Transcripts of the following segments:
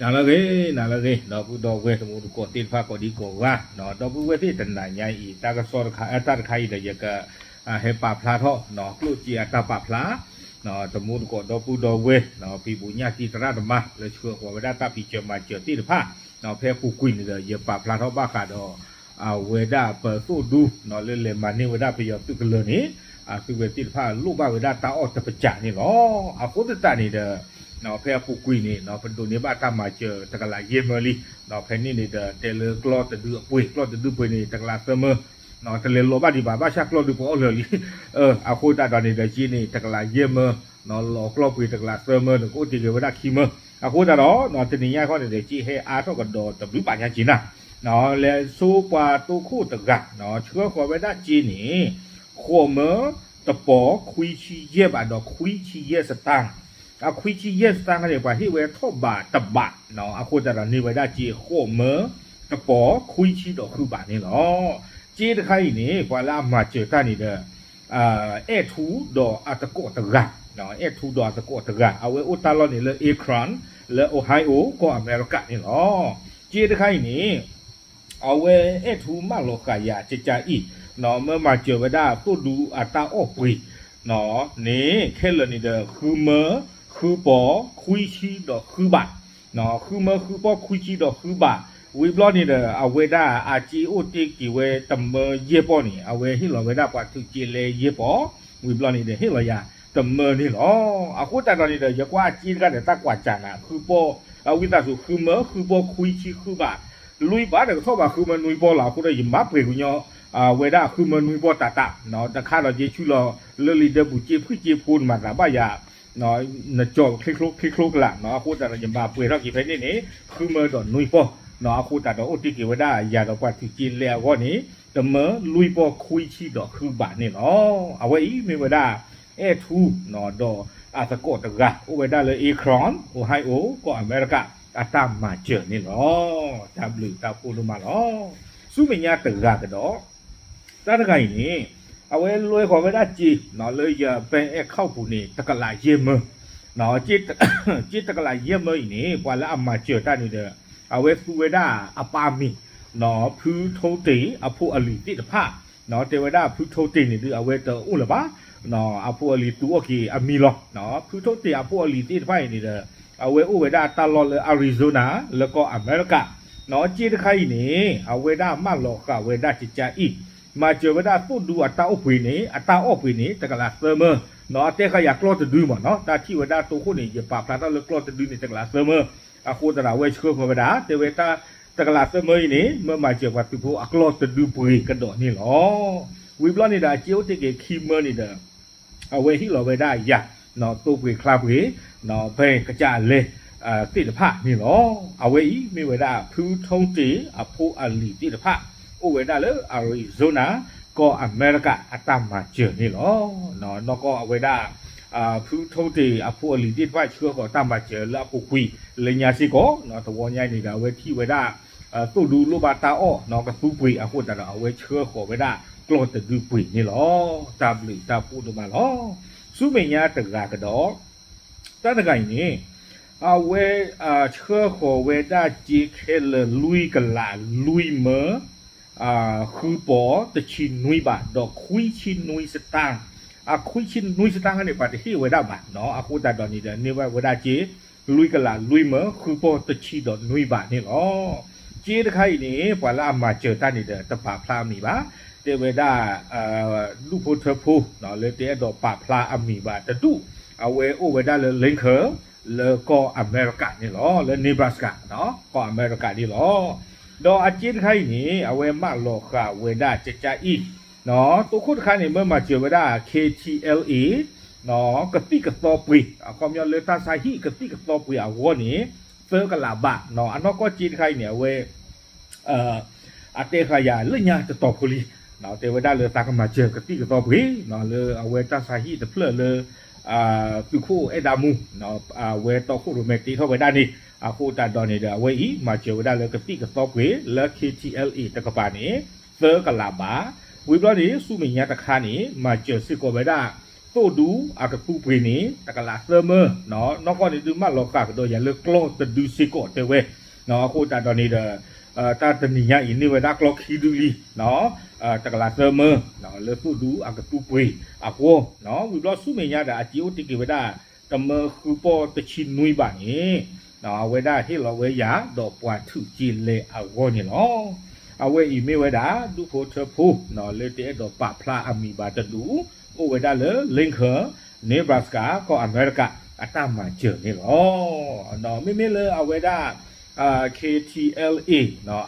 နၤလၢအဂ့ၤ, နၤလၢအဂ့ၤ, ဒီပုၢ်ဒီဝဲၢ်တံၤသကိးသ့ၣ်တဖၣ်ကိးဒံကိးဂၤ, ဒီပုၢ်ဝဲၢ်သ့ၣ်တနၤညါအံၤ တၢ်ကစီၣ်တခါ, တၢ်တခါအံၤဒီးယက ဟဲပာ်ဖျါထီၣ် ကျိၣ်စ့အတၢ်ပာ်ဖျါ တံၤသကိးဒီပုၢ်ဒီဝဲၢ် ဖံးဘူးညၣ်တံၤသရၣ်သမါ လၢဆှၢဃီၤဝဲဒၣ်တၢ်ဖံးစၢၤမၤစၢၤသ့ၣ်တဖၣ်, ဖဲအပူၤကွံာ်န့ၣ်ဒီး ယပာ်ဖျါထီၣ်ဘၣ်ဃးဒီး အဝဲဒၣ်ပသိၣ်ဒူ လၢလဲၤမၤန့ၢ်ဝဲဒၣ်ပယီၤသုးကလၢၤန့ၣ် အသုဝဲသ့ၣ်တဖၣ်လိၣ်ဘၣ်ဝဲဒၣ်တၢ်အီၣ်တပစၢ်န့ၣ်လီၤ. အဃိသတးန့ၣ်ဒီး ဖဲအပူၤကွံာ်န့ၣ် ပဒိးန့ၢ်ဘၣ်တၢ်မၤစၢၤတကလးယဲၢ်မၢလံ, ဖဲန့ၣ်န့ၣ်ဒီး တဲလၢကျီၢ်တဒုအပှ့ၤ, ကျီၢ်တဒုပှ့ၤန့ၣ် တကလးသၢမၢ, တလဲၤလီၤဘၣ်ဒံးဘၣ်, ဘၣ်ဆၣ်ကျီၢ်ဒုပှ့ၤအီၣ်လၢာ်လံ. အဃိသတးဒီးန့ၣ်ဒီး က့န့ၣ် တကလးယဲၢ်မၢ, လီၤကျီၢ်ပှ့ၤတကလးသၢမၢန့ၣ် ကအိၣ်တ့ၢ်က့ၤဝဲဒၣ်ခံမၢ. အဃိသတးဒီး တနံၤညါခီန့ၣ်ဒီး က့ဟဲအါထီၣ်ကဒီးတဘျုးဘၣ်ညါက့နၤ, လဲၤဆိပှၤသိခိၣ်တဂၤ ဆှၢဃီၤဝဲဒၣ်က့န့ၣ် ဃိးမၢတပီၤ ခွံဆံယဲၢ်ဘးဒီးခွံဆံယဲၢ်စတၢၢ်, အခွံဆံယဲၢ်စတၢၢ်န့ၣ် ပှၤဟ့ၣ်ဝဲထီၣ်ဘးတဘး, အဃိသတးဒီးန့ၢ်ဝဲဒၣ်က့ဃိးမၢတပီၤ ခွံဆံဒီးဃုဘးန့ၣ်လီၤ. က့တခါအံၤန့ၣ် ပှၤလၢအမၤစၢၤတၢ်န့ၣ်ဒီး အဲၣ်ထူဒီးအသကိးတဂၤ, အဲၣ်ထူဒီးအသကိးတဂၤ အဝဲအိၣ်တၢ်လီၢ်န့ၣ်လၢ Akron လၢ Ohio ကီၢ်အမဲရကၤန့ၣ်လီၤ. က့တခါအံၤန့ၣ် အဝဲအဲၣ်ထူမၢလီၤဃာ်ယၤကကအံၤ, မၢမၤစၢၤဝဲဒၣ်သိၣ်ဒူအတၢ်အီၣ်ပှ့ၤ န့ၣ် ခဲလၢာ်န့ၣ်ဒီး ဃုမၢ ဃုပီၤ ခွံဆံဒီးဃုဘး, ဃုမၢ ဃုပီၤ ခွံဆံဒီးဃုဘး, ဝံၤဘျီန့ၣ်ဒီး အဝဲဒၣ်အက့အိၣ်တ့ၢ်က့ၤဝဲတမၢယဲၢ်ပီၤန့ၣ် အဝဲဟ့ၣ်လီၤဝဲဒၣ်ပှၤထုးက့လဲယဲၢ်ပီၤ, ဝံၤဘျီန့ၣ်ဒီး ဟ့ၣ်လီၤယၤတမၢန့ၣ်လီၤ. အဃိသတးဒီးန့ၣ်ဒီး ယကွၢ်အက့တဂၤဒီး တၢ်ကွၢ်စၢ်နၤ ဃုပီၤ, ဝံသးစူၤ ဃုမၢ ဃုပီၤ ခွံဆံ ဃုဘး, လွံၢ်ပီၤဒီးကထီၣ်ဘး ဃုမၢနွံပီၤလီၤ. အဃိဒီး ယမၤပှဲၤကညီ ဝဲဒၣ်ဃုမၢနွံပီၤတၢ်တၢ်, တခါဒီးက့ဆူလီၤလၢလံာ်ဒၢးပူၤ က့ဖှံၣ်က့ဖိ နမၤသးဘၣ်ယၤ နကၠီၤချ့ချ့ချ့ချ့ကလး, အဃိသတးဒီး ယမၤပှဲၤထီၣ်က့ၤဖဲန့ၣ်န့ၣ် ဃုမၢဒီးနွံပီၤ, အဃိသတးဒီး အိၣ်တ့ၢ်က့ၤဝဲဒၣ်ယၤဒီးပှၤထုးက့လဲအဂီၢ်န့ၣ် တမၢလွံၢ်ပီၤ ခွံဆံဒီးဃုဘးန့ၣ်လီၤ. အဝဲအံၤမ့ၢ်ဝဲဒၣ် အဲၣ်ထူ ဒီးအသကိးတဂၤ အိၣ်ဝဲဒၣ်လၢ Akron Ohio ကီၢ်အမဲရကၤ အတၢ်မၤစၢၤန့ၣ်လီၤ. တၢ်ဘျုးတၢ်ဖှိၣ်ဒိၣ်မးလီၤ. ဆူမဲာ်ညါတဂၤကဒီး တၢ်တဂၤအံၤန့ၣ် အဝဲလွဲဃီၤဝဲဒၣ်စ့ လၢယ bank account ပူၤန့ၣ် တကလးယဲၢ်မၢ, စ့တကလးယဲၢ်မၢအံၤန့ၣ် ပှၤလၢအမၤစၢၤတၢ်န့ၣ်ဒီး အဝဲသူဝဲဒၣ်အပၢ်မံၤ ဖုထိတ့ၢ်အဖိအလံၤသ့ၣ်တဖၣ်, တဲဝဲဒၣ်ဖုထိတ့ၢ်န့ၣ်ဒုး အဝဲတအိၣ်လၢၤဘၣ်, အဖိအလံၤသူအီၣ်က့ၤအမံၤလီၤ. ဖုထိတ့ၢ်အဖိအလံၤသ့ၣ်တဖၣ်အံၤန့ၣ်ဒီး အဝဲအိၣ်ဝဲဒၣ်တၢ်လီၢ်လၢ Arizona လၢကီၢ်အမဲရကၤ, စ့တခါအံၤန့ၣ် အဝဲဒၣ်မၢလီၤဃာ်ဝဲဒၣ်ကကအံၤ မၤစၢၤဝဲဒၣ်သိၣ်ဒူအတၢ်အိၣ်ပှ့ၤန့ၣ် အတၢ်အီၣ်ပှ့ၤန့ၣ် တကလးသၢမၢ, အတဲဃာ်ယၤကျီၢ်တဒုမးနီၤ တၢ်ထံၣ်ဝဲဒၣ်တိခိၣ်န့ၣ် ယပာ်ဖျါထီၣ်လၢကျီၢ်တဒုန့ၣ် တကလးသၢမၢ, အဃိသတးဒီး အဝဲဆှၢဃီၤဝဲဒၣ် တဲဝဲတၢ် တကလးသၢမၢအံၤန့ၣ် မၢမၤစၢၤပှၤသုးဖိအကျီၢ်တဒုပှ့ၤကဒီးန့ၣ်လီၤ. ဝံၤဘျီန့ၣ်ဒီး အစ့အိၣ်တ့ၢ်က့ၤခံမၢန့ၣ်ဒီး အဝဲဟ့ၣ်လီၤဝဲဒၣ်ယၤ သိပှ့ၤချါပှ့ၤ ဖဲကစၢ်အလဲ သ့ၣ်တဖၣ်န့ၣ်လီၤ. အဝဲအံၤမ့ၢ်ဝဲဒၣ် ဖုထိတ့ၢ်အဖိအလံၤသ့ၣ်တဖၣ် အိၣ်ဝဲဒၣ်လၢ Arizona ကီၢ်အမဲရကၤ အတၢ်မၤစၢၤန့ၣ်လီၤ. နီၢ်ကီၢ်အဝဲဒၣ် ဖုထိတ့ၢ်အဖိအလံၤသ့ၣ်တဖၣ် ဆှၢဃီၤတၢ်မၤစၢၤလၢအပူၤကွံာ် လၢညါစ့ၢ်ကီး သဝီညါအံၤန့ၣ်ဒီး အဝဲထံၣ်ဝဲဒၣ် သိၣ်ဒူလိၣ်ဘၣ်တၢ်အီၣ် ကသူပှ့ၤအဃိသတးဒီး အဝဲဆှၢဃီၤဝဲဒၣ်ကျီၢ်တဒုပှ့ၤန့ၣ်လီၤ. တၢ်ဘျုးတၢ်ဖှိၣ်ဒိၣ်မးလီၤ. ဆူမဲာ်ညါတဂၤကဒီး တၢ်တဂၤအံၤန့ၣ် အဝဲ ဆှၢဃီၤဝဲဒၣ်စ့ခဲလၢာ်လွံၢ်ကလးလွံၢ်မၢ ဃုပီၤတဆံနွံဘး ဒီးခွံဆံနွံစတၢၢ်, အခွံဆံနွံစတၢၢ်န့ၣ် ပှၤတဟ့ၣ်ဝဲဒၣ်ဘၣ်နီၤ အဃိသတးဒီးန့ၣ်ဒီး န့ၢ်ဘၣ်ဝဲဒၣ်စ့ လွံၢ်ကလးလွံၢ်မၢ ဃုပီၤတဆံဒီးနွံဘးန့ၣ်လီၤ. စ့တခါအံၤန့ၣ် ပှၤလၢအမၤစၢၤတၢ်န့ၣ်ဒီး တပာ်ဖျါအမံၤဘၣ်, တဲဝဲဒၣ် ဒူၣ်ဖိထၢဖိ လၢတအဲၣ်ဒိးပာ်ဖျါအမံၤဘၣ်တဒူၣ်, အဝဲအိၣ်ဝဲဒၣ်လၢ Lincoln လၢကီၢ်အမဲရကၤန့ၣ်လီၤ, လၢ Nebraska ကီၢ်အမဲရကၤန့ၣ်လီၤ. ဒီးအစ့တခါအံၤန့ၣ် အဝဲမၢလီၤဃာ်ဝဲဒၣ်ကကအံၤ တိခိၣ်တခါန့ၣ် မၢမၤစၢၤဝဲဒၣ် K T L A ကသံၣ်ကသီပှ့ၤ အခီပညီလၢတၢ်ဆါဟံၣ်ကသံၣ်ကသီပှ့ၤအဂီၢ်န့ၣ် သၢကလးဘး, အနီၢ်ကီၢ်စ့တခါအံၤန့ၣ် အဝဲ အတဲဃာ်ယၤလၢညါတတီၤဖိလံ, တဲဝဲဒၣ်လၢသးကမၤစၢၤကသံၣ်ကသီပှ့ၤ လၢအဝဲတၢ်ဆါဟံၣ်တဖျၢၣ်လၢ သုးခိၣ်အဲၣ်ဒါမူ အဝဲတီခိၣ်ရိၣ်မဲတ့ထီၣ်ဝဲဒၣ်န့ၣ်, အဃိသတးဒီးန့ၣ်ဒီး အဝဲအံၤ မၤစၢၤဝဲဒၣ်လၢကသံၣ်ကသီပှ့ၤလၢ K T L A တကပၤန့ၣ် သၢကလးဘး, ဝံၤဘျီန့ၣ် ဆူမဲာ်ညါတခါန့ၣ် မၤစၢၤစ့ၢ်ကီးဝဲဒၣ် သိၣ်ဒူအကသူပှ့ၤန့ၣ် တကလးသၢမၢ, နီၢ်ကီၢ်န့ၣ်ဒုးမၢလီၤဃာ်ကဒီးယၤလၢကျီၢ်တဒုစ့ၢ်ကီးတဲဝဲ, အဃိသတးဒီးန့ၣ်ဒီး တၢ်တနံၤညါအံၤန့ၢ်ဝဲဒၣ်ကျီၢ်ခံဒုလံ, တကလးသၢမၢ, လၢသိၣ်ဒူအကသူပှ့ၤအဃိ, ဝံၤဘျီဆူမဲာ်ညါဒီး အစ့အိၣ်တ့ၢ်က့ၤဝဲဒၣ် တမၢဃုပီၢ်တဆံနွံဘးန့ၣ် အဝဲဒၣ်ဟ့ၣ်လီၤဝဲယၤ ဒီးပှၤထုးက့လဲအဂီၢ်န့ၣ်လီၤ. အဝဲအံၤမ့ၢ်ဝဲဒၣ် ဒူၣ်ဖိထၢဖိ လၢတအဲၣ်ဒိးပာ်ဖျါအမံၤဘၣ်တဒူၣ် အိၣ်ဝဲဒၣ်လၢ Lincoln, Nebraska ကီၢ်အမဲရကၤ အတၢ်မၤစၢၤန့ၣ်လီၤ. မ့မ့ၢ်လၢအဝဲဒၣ် K T L A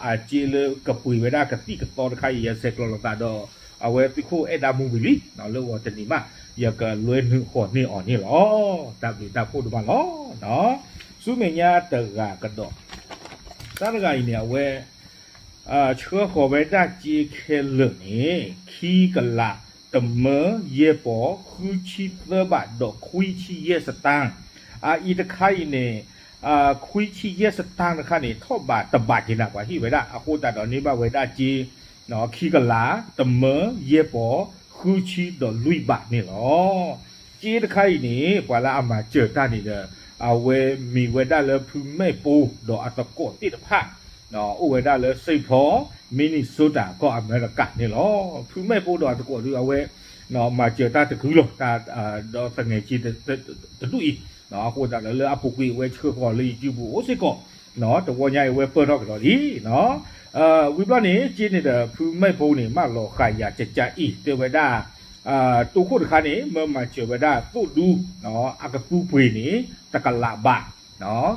အစ့လၢကပှ့ၤဝဲဒၣ်ကသံၣ်ကသီတခါအံၤ ယဆဲးကျိးလိာ်သးဒီး အဝဲသုးခိၣ်အဲၣ်ဒၣ်မူဝံၤလံ, လၢဂီၤတနံၤမး ယကလွဲနုာ်ဃီၤန့ၢ်အီၤန့ၣ်လီၤ. တၢ်ဘျုးတၢ်ဖှိၣ်ဒိၣ်မးလီၤ. ဆူမဲာ်ညါတဂၤကဒီး, တၢ်တဂၤအံၤန့ၣ် အဝဲ ဆှၢဃီၤဝဲဒၣ်စ့ခဲလၢာ်န့ၣ် ခံကလး တမၢ ယဲၢ်ပီၢ် ဃုဆံသၢဘး ဒီးခွံဆံယဲၢ်စတၢၣ်, အအံၤတခါအံၤန့ၣ် ခွံဆံယဲၢ်စတၢၣ်တခါန့ၣ် ထီၣ်ဘးတဘးက့ၤနၤ ပှၤဟ့ၣ်ဝဲဒၣ် အဃိသတးဒီးန့ၢ်ဘၣ်ဝဲဒၣ်စ့ ခံကလး တမၢ ယဲၢ်ပီၢ် ဃုဆံဒီးလွံၢ်ဘးန့ၣ်လီၤ. စ့တခါအံၤန့ၣ် ပှၤလၢအမၤစၢၤတၢ်န့ၣ်ဒီး အဝဲမ့ၢ်ဝဲဒၣ်လၢဖုမဲၣ်ပိဒီးအသကိးသ့ၣ်တဖၣ် အိၣ်ဝဲဒၣ်လၢ Saint Paul, Minnesota ကီၢ်အမဲရကၤန့ၣ်လီၤ. ဖုမဲၣ်ပိဒီးအသကိးဒုး အဝဲ မၤစၢၤတၢ်တကုာ်လီၤ ဒီးသငဲးက့ တဒူၣ်အံၤ, အဃိသတးဒီးလၢအပူၤကွံာ်အဝဲဆှၢဃီၤလၢ YouTube ပူၤအိၣ်စ့ၢ်ကီး, တဝီညါအံၤအဝဲပၢၢ်ထီၣ်ကဒီးလံ. ဝံၤဘျီန့ၣ် စ့န့ၣ်ဒီး ဖုမဲၣ်ပိန့ၣ် မၢလီၤဃာ်ယၤကကအံၤ တဲဝဲဒၣ် တိခိၣ်တခါန့ၣ် မၢမၤစၢၤဝဲဒၣ်သိၣ်ဒူ အကသူပှ့ၤန့ၣ် တကလးဘး,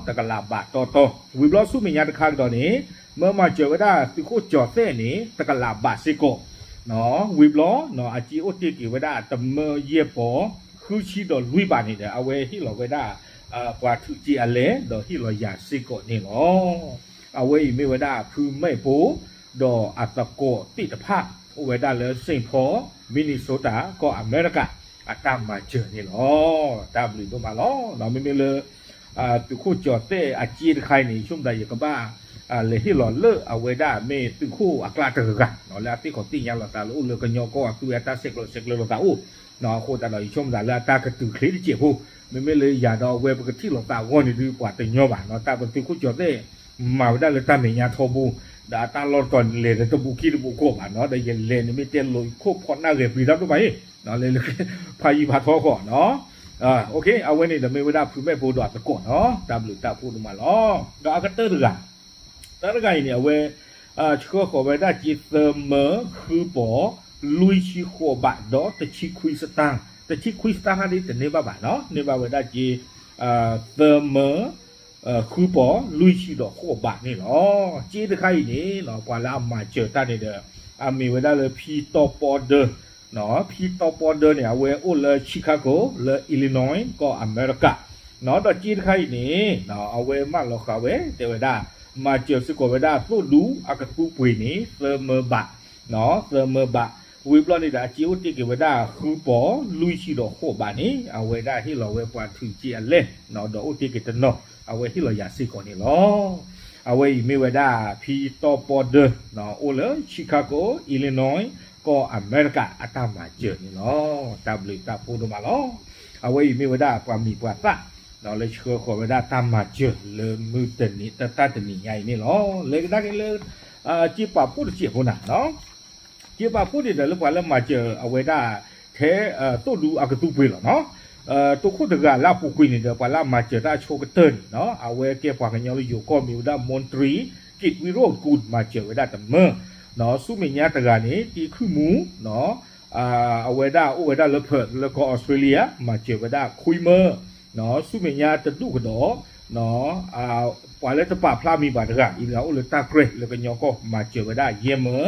တကလးဘးတီတီ, ဝံၤဘျီဆူမဲာ်ညါတခါကဒီးန့ၣ် မၢမၤစၢၤဝဲဒၣ်သုးခိၣ်ကၠီၤသဲၣ်န့ၣ် တကလးဘးစ့ၢ်ကီး, ဝံၤဘျီ အစ့အိၣ်တ့ၢ်က့ၤဝဲဒၣ်တမၢယဲၢ်ပီၢ် ဃုဆံဒီးလွံၢ်ဘးန့ၣ်ဒီး အဝဲဟ့ၣ်လီၤဝဲဒၣ် ပှၤထုးက့အလဲၢ် ဒီးဟ့ၣ်လီၤယၤစ့ၢ်ကီးန့ၣ်လီၤ. အဝဲအံၤမ့ၢ်ဝဲဒၣ်ဖုမဲၣ်ပိ ဒီးအသကိးသ့ၣ်တဖၣ် အိၣ်ဝဲဒၣ်လၢ Saint Paul, Minnesota ကီၢ်အမဲရကၤ အတၢ်မၤစၢၤန့ၣ်လီၤ. တၢ်ဘျုးဒိၣ်မးလီၤ. မ့မ့ၢ်လၢ သုးခိၣ်ကၠီၤသဲၣ်အစ့တခါအံၤန့ၣ် ယဆိကမိၣ်သးယကဘၣ် လဲၤဟ့ၣ်လီၤလၢအဝဲဒၣ်မ့ၢ်သုးခိၣ်အကျါတဂၤ လၢအသ့ၣ်ခီၣ်သ့ၣ်ညါလိာ်သးလၢအိၣ်လၢကညီကီၢ်အသုးဝဲအတၢ်ဆဲးကျိးဆဲးကျၢလိာ်သးအိၣ်, အဃိသတးဒီး ယဆိကမိၣ်သးလၢအတၢ်ကတုၤချ့တစဲးဖိ, မ့မ့ၢ်လၢယၤဒီးအဝဲပကထံၣ်လိာ်သးအဂီၢ်န့ၣ်ဒုး ပှၤတညီဘၣ်နီၤ, တၢ်ပသုးခိၣ်ကၠီၤသဲၣ် မၤဝဲဒၣ်လၢတၢ်မဲာ်ညါထီဘိ, ဒီးအတၢ်လီၢ်တတီၤန့ၣ်လဲၤဒီးတဘူးခံတဘူးကီၢ်ဘၣ်နီၤ, ဒီးယလဲၤန့ၣ်မ့ၢ်တဲလိာ်ခိၣ်ဖီၣ်နၢ်ဂဲၤပျံၤတၢ်ဒိၣ်မးအံၤ, လဲၤလၢ ဖးယံၤဖးထီဃီနီၤ. အဝဲန့ၣ်ဒီးမ့ၢ်ဝဲဒၣ်ဖုမဲၣ်ပိဒီးအသကိးနီၤ, တၢ်ဘျုးတၢ်ဖှိၣ်ဒိၣ်မးလီၤ. ဒီးအကတၢၢ်တဂၤ တၢ်တဂၤအံၤန့ၣ် အဝဲ ဆှၢဃီၤဝဲဒၣ်စ့သၢမၢဃုပီၢ် လွံၢ်ဆံဃိးဘး ဒီးတဆံခွံစတၢၣ်, တဆံခွံစတၢၣ်ဟါဒ်တန့ၢ်ဘၣ်ဘၣ်နီၤ, န့ၢ်ဘၣ်ဝဲဒၣ်စ့ သၢမၢ ဃုပီၢ် လွံၢ်ဆံဒီးဃိးဘးန့ၣ်လီၤ. စ့တခါအံၤန့ၣ် ပှၤလၢအမၤစၢၤတၢ်န့ၣ်ဒီး အမ့ၢ်ဝဲဒၣ်လၢဖံတီပီဒၢ ဖံတီပီဒၢန့ၣ် အဝဲအိၣ်လၢ Chicago လၢ Illinois ကီၢ်အမဲရကၤ, ဒီးစ့တခါအံၤန့ၣ် အဝဲမၢလီၤဃာ်ဝဲ တဲဝဲဒၣ် မၤစၢၤစ့ၢ်ကီးဝဲဒၣ်သိၣ်ဒူအကသူပှ့ၤန့ၣ် သၢမၢဘး, သၢမၢဘး, ဝံၤဘျီန့ၣ်ဒီး အစ့အိၣ်တ့ၢ်က့ၤဝဲဒၣ်ဃုပီၢ် လွံၢ်ဆံဒီးဃိးဘးန့ၣ် အဝဲဒၣ်ဟ့ၣ်လီၤဝဲပှၤထုးက့အလဲၢ် ဒီးအိၣ်တ့ၢ်က့ၤတနီၤ အဝဲဟ့ၣ်လီၤယၤစ့ၢ်ကီးန့ၣ်လီၤ. အဝဲအံၤမ့ၢ်ဝဲဒၣ်ဖံတီပီဒၢ အိၣ်လၢ Chicago, Illinois ကီၢ်အမဲရကၤအတၢ်မၤစၢၤန့ၣ်လီၤ. တၢ်ဘျုးတၢ်ဖှိၣ်ဒိၣ်မးလီၤ. အဝဲအံၤမ့ၢ်ဝဲဒၣ်ပှၤမံၤပှၤသၣ် လၢဆှၢဃီၤဝဲဒၣ်တၢ်မၤစၢၤလၢမုၢ်တနံၤ တၢ်တနံၤညါအံၤန့ၣ်လီၤ. လဲၤကဒါက့ၤလၢ စ့ပာ်ဖှိၣ်တစဲးဖိနၤ စ့ပာ်ဖှိၣ်န့ၣ်ဒီး လၢပှၤလၢမၤစၢၤအဝဲဒၣ် ထဲ သိၣ်ဒူအကသူပှ့ၤလီၤနီၤ. တိခိၣ်တဂၤလၢအပူၤကွံာ်န့ၣ်ဒီး ပှၤလၢအမၤစၢၤတၢ်အဆိကတၢၢ်န့ၣ်နီၤ အဝဲကဲပှၤကညီလၢယိၤကီၢ်မ့ၢ်ဝဲဒၣ် မွန်တြံ ကံးဝံရိၣ်ကူၣ် မၤစၢၤဝဲဒၣ်တမၢ ဆူမဲာ်ညါတဂၤန့ၣ် တံခုၣ်မူ အဝဲဒၣ်အိၣ်ဝဲဒၣ်လၢ Perth လၢကီၢ်အီစထြ့လယါ မၤစၢၤဝဲဒၣ်ခွံမၢ ဆူမဲာ်ညါတဒူၣ်ကဒီး ပှၤလၢတပာ်ဖျါမံၤဘၣ်တဂၤ အံၤအိၣ်လၢတၢ်ကြဲးလၢကညီကီၢ် မၤစၢၤဝဲဒၣ်ယဲၢ်မၢ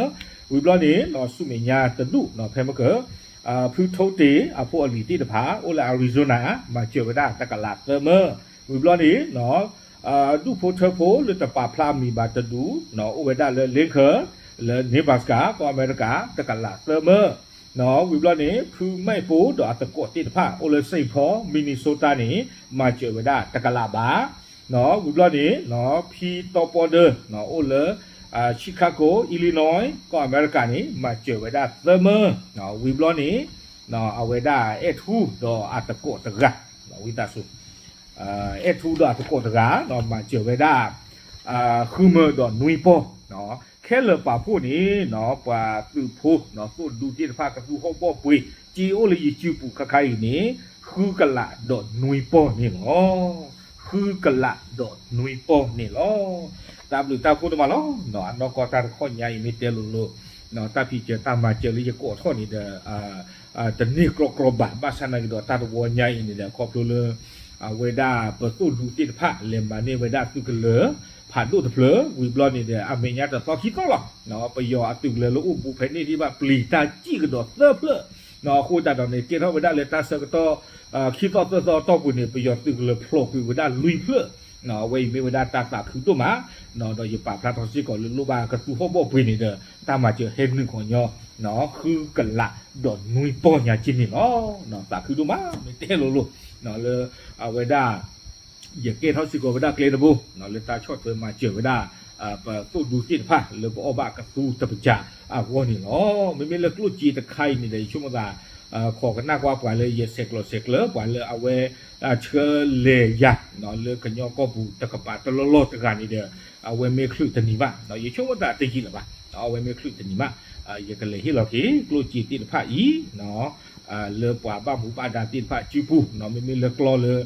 ဝံၤဘျီန့ၣ် ဆူမဲာ်ညါတဒူၣ် ဖဲမ့ၢ်က ဖုထိတ့ၢ်အဖိအလံၤသ့ၣ်တဖၣ် အိၣ်လၢ Arizona မၤစၢၤဝဲဒၣ်တကလးသၢမၢ ဝံၤဘျီန့ၣ် ဒူၣ်ဖိထၢဖိလၢတပာ်ဖျါမံၤဘၣ်တဒူၣ် အိၣ်ဝဲဒၣ်လၢ Lincoln လၢ Nebraska ကီၢ်အမဲရကၤ တကလးသၢမၢ ဝံၤဘျီန့ၣ် ဖုမဲၣ်ပိဒီးအသကိးသ့ၣ်တဖၣ် အိၣ်လၢ Saint Paul, Minnesota န့ၣ် မၤစၢၤဝဲဒၣ်တကလးဘး ဝံၤဘျီန့ၣ် ဖံတီပီဒၢ အိၣ်လၢ Chicago, Illinois ကီၢ်အမဲရကၤန့ၣ် မၤစၢၤဝဲဒၣ်သၢမၢ ဝံၤဘျီန့ၣ် အဝဲဒၣ်အဲၣ်ထူဒီးအသကိးတဂၤ, ဝံသးစူၤ, အဲၣ်ထူဒီးအသကိးတဂၤ မၤစၢၤဝဲဒၣ် ဃုမၢဒီးနွံပီၢ်, ခဲလၢာ်ပာ်ဖှိၣ်န့ၣ် ပှၤသုးဖိ သိၣ်ဒူသ့ၣ်တဖၣ်ကသူဟီၣ်ဘီၣ်ပှ့ၤ က့အိၣ်လၢယစုပူၤခါခါအံၤန့ၣ် ဃုကလးဒီးနွံပီၢ်န့ၣ်လီၤ. ဃုကလးဒီးနွံပီၢ်န့ၣ်လီၤ. တၢ်ဘျုးတၢ်ဖှိၣ်ဒိၣ်မးလီၤ. အနီၢ်ကီၢ်တၢ်တခီညါအံၤမ့ၢ်တဲလိၤလိၤ တၢ်ဖံးစၢၤတၢ်မၤစၢၤလၢယကိးထီၣ်န့ၣ်ဒီး တန့ၢ်ကြီကြီဘၣ်. ဘၣ်ဆၣ်နာ်က့ဒီးတၢ်တဝီညါအံၤန့ၣ်ဒီး ခီဖျိလၢ အဝဲဒၣ်ပသိၣ်ဒူသ့ၣ်တဖၣ် လဲၤမၤန့ၢ်ဝဲဒၣ်သုးကလၢၤ ဖးဒိၣ်တဖျၢၣ် ဝံၤဘျီန့ၣ်ဒီး အမဲာ်ညါတသီခံသီလီၤ. ပယီၤအသုးကလၢၤလၢအိၣ်ဘူးဖဲန့ၣ်ဒံးဘၣ် ပျံၤတၢ်စံၣ်ကဒီးသၢဖျၢၣ်, အဃိသတးဒီးန့ၣ် ကဲထီၣ်ဝဲဒၣ်လၢတၢ်ဆၢကတီၢ် ခံသီသၢသီအတီၢ်ပူၤန့ၣ် ပယီၤသုးကလၢၤဖျိးကွံာ်ဝဲဒၣ်လွံၢ်ဖျၢၣ်, အဝဲအံၤမ့ၢ်ဝဲဒၣ်တၢ်သးခုဒိၣ်မး, ဒီးယပာ်ဖျါထီၣ်စ့ၢ်ကီးလၢလိၣ်ဘၣ်ကသူဟီၣ်ဘီၣ်ပှ့ၤန့ၣ်ဒီး တၢ်မၤစၢၤဟဲနုာ်ခီညီ ဃုကလးဒီးနွံပီၢ်ညါက့န့ၣ်လီၤ. သးခုဒိၣ်မး မ့ၢ်တဲလိၤလိၤ လၢအဝဲဒၣ် ယကဲထီၣ်စ့ၢ်ကီးဝဲဒၣ်ကျဲတဘိ လၢတၢ်ဆီၣ်ထွဲမၤစၢၤဝဲဒၣ် ပသိၣ်ဒူသ့ၣ်တဖၣ်လၢပအီၣ်ဘၣ်ကသူတပစၢအဂီၢ်န့ၣ်လီၤ. မ့မ့ၢ်လၢကျိၣ်စ့တခါအံၤန့ၣ်ဒီး ယဆိကမိၣ်သး ခိးကနၣ်ကွၢ်ပှၤလၢယဆဲးကျိးဆဲးကျၢ ပှၤလၢအဝဲ ဆှၢလဲၤယၤ လၢကညီကီၢ်ပူၤတကပၤတလီၢ်လီၢ်တဂၤန့ၣ်ဒီး အဝဲမ့ၢ်ချုးတနံၤဘၣ်, ယဆိကမိၣ်သးတယံာ်လၢၤဘၣ်, အဝဲမ့ၢ်ချုးတနံၤဘၣ်, ယကလဲၤဟ့ၣ်လီၤက့ၤ ကျိၣ်စ့သ့ၣ်တဖၣ်အံၤ လၢပှၤဘၣ်မူဘၣ်ဒါသ့ၣ်တဖၣ်အစုပူၤ, မ့မ့ၢ်လၢကျီလၢ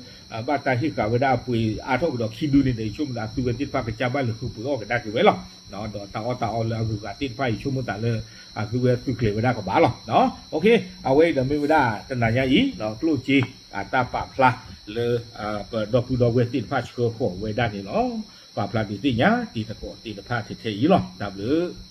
ဘၣ်တၢ်ဟ့ၣ်ဃာ်ဝဲဒၣ်အပှ့ၤအါထီၣ်ကဒီးခံဒုန့ၣ်ဒီး ယဆိကမိၣ်သးသုဝဲသ့ၣ်တဖၣ်ကစၢ်ဘၣ်လဲၤဃုပှ့ၤအီၣ်ကဒါက့ၤဝဲလီၤ. ဒီးတၢ်အီၣ်တၢ်အီလၢအဂုၤအဂၤသ့ၣ်တဖၣ်အံၤ ယဆိကမိၣ်သးလၢ သုဝဲသုးကျဲၤဝဲဒၣ်ကဘၣ်လီၤ. အဝဲအံၤဒီးမ့ၢ်ဝဲဒၣ်တနၤညါအံၤ ကျိၣ်စ့ အတၢ်ပာ်ဖျါလၢ ပဒီပုၢ်ဒီဝဲၢ်သ့ၣ်တဖၣ်ဆှၢဃီၤဝဲဒၣ်န့ၣ်လီၤ. ပာ်ဖျါဒုးသ့ၣ်ညါတံၤသကိးသ့ၣ်တဖၣ်ထဲထဲအံၤလီၤ. တၢ်ဘျုး